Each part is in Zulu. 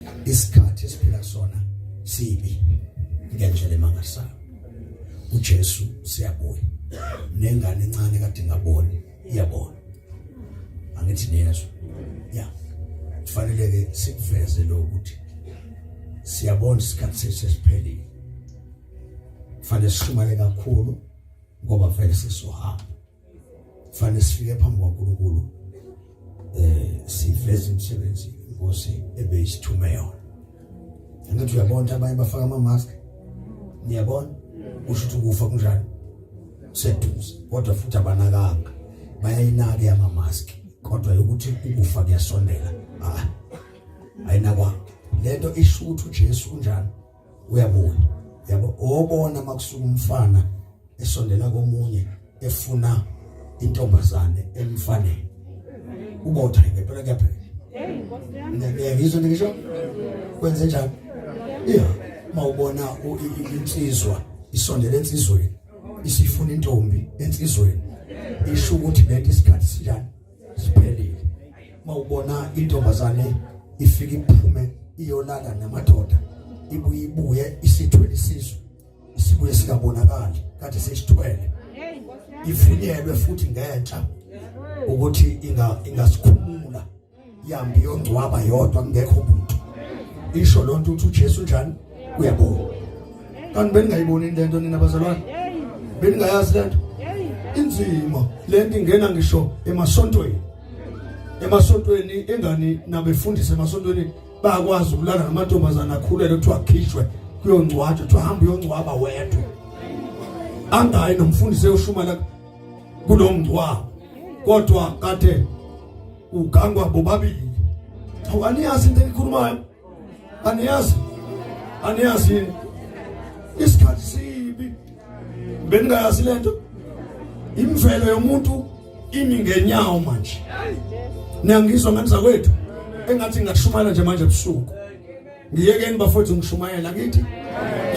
Isikhathi esiphila kusona sibi ngendlela emangalisayo. UJesu siyabuya, nengane encane kade ingaboni iyabona. Angithi niyezwa? Ya, kufanele ke sikuveze lokho ukuthi siyabona isikhathi sethu sesiphelile. Kufanele sishumayele kakhulu ngoba vele sesizohamba. Kufanele sifike phambi kwaNkulunkulu siveze imisebenzi inkosi ebeyisithume yona. Angithi uyabona abanye bafaka ama mask, niyabona kusho ukuthi ukufa kunjani seduze, kodwa futhi abanakanga, bayayinaka ama mask, kodwa ukuthi ukufa kuyasondela ah ayinakwanga lento. Isho ukuthi uJesu unjani, uyabuya, yabo. Obona makusuka umfana esondela komunye efuna intombazane emfaneni, ubotha ngempela kuyaphela. Ngiyangizwa ngisho kwenze njani? Yeah, mawubona insizwa isondela ensizweni, isifuna intombi ensizweni, isho ukuthi lento isikhathi sinjani, siphelile. Mawubona intombazane ifika iphume iyolala namadoda, ibuye ibuye isithwele isizwe, isibuye singabonakali kade sesithwele, ivunyelwe futhi ngenhla ukuthi inga ingasikhumula yambi yongcwaba yodwa kungekho muntu, isho lonto ukuthi uJesu njani, uyabona. Kanti beningayiboni lento nina bazalwane? Beningayazi lento? Inzima lento, ingena ngisho emasontweni. Emasontweni engani nabefundisi emasontweni bayakwazi ukulala namantombazana akhulele, kuthiwa khishwe kuyongcwatshwa, kuthiwa hamba uyongcwaba wedwa, angayi nomfundisi eyoshumala kulo mngcwabo, kodwa kade ugangwa bobabili. Awu, aniyazi into engikhulumayo? Aniyazi? Aniyazi yini? Isikhathi sibi. Beningayazi lento? Imvelo yomuntu imi ngenyawo manje. Niyangizwa ngani zakwethu? Engathi ngingashumayela nje manje ebusuku. Ngiyekeni bafowethu ngishumayela ngithi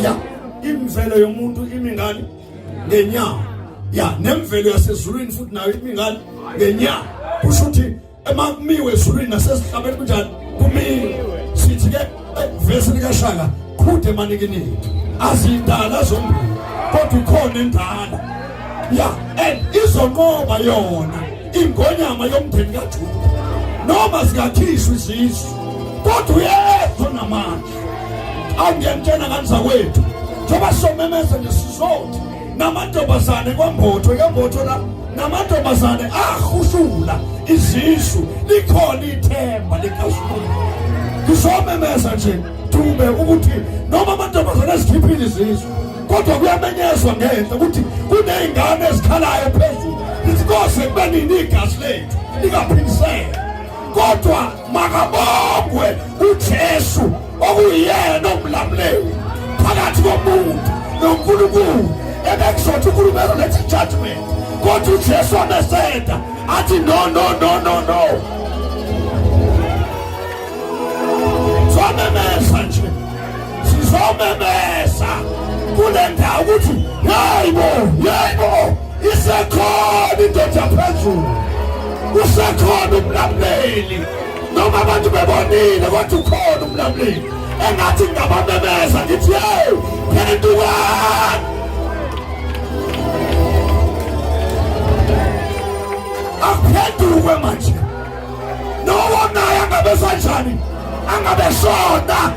ya, imvelo yomuntu imi ngani? Ngenyawo. Ya, nemvelo yasezulwini futhi nayo imi ngani? Ngenyawo. Kusho ukuthi emakumiwe ezulwini nasesihlabeni kunjani? Kumiwe. Sithi ke vesi likaShaka, khude manikiniki azidala zombili, kodwa ikhona endala ya, and izonqoba yona ingonyama yomndeni kaJuda, noma zingakhishwa izisu, kodwa uyezwa namandla. Awungiyamtshena ngani zakwethu, njengoba somemeza nje sizothi namantombazane kwambotho yambotho la, namantombazane ahushula izisu, likhona ithemba likaZulu. Ngizomemeza nje Dube ukuthi noma amantombazane ezikhiphile izisu, kodwa kuyamenyezwa ngenhla ukuthi kuney'ngane ezikhalayo phezulu, lithi kose kube nini igazi lethu lingaphindisela. Kodwa makabongwe uJesu okuyena omlamuleli phakathi komuntu noNkulunkulu. Ebekuzothi uNkulunkulu lethi judgment, kodwa uJesu ameseda athi no, no, no, no, no. Somemeza nje, sizomemeza kule ndawo ukuthi yebo, yebo, isekhona indoda phezulu, usekhona umlamuleli. Noma abantu bebonile, kodwa ukhona umlamuleli. Engathi ngingabamemeza ngithi hey, phendukani, akuphendukwe manje. Nowo naye angabe sanjani, angabe sona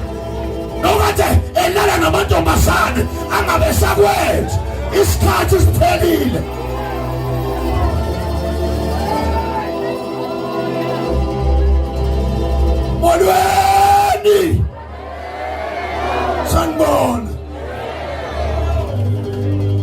nokade elala namantombazane, angabe sakwenza, isikhathi siphelile.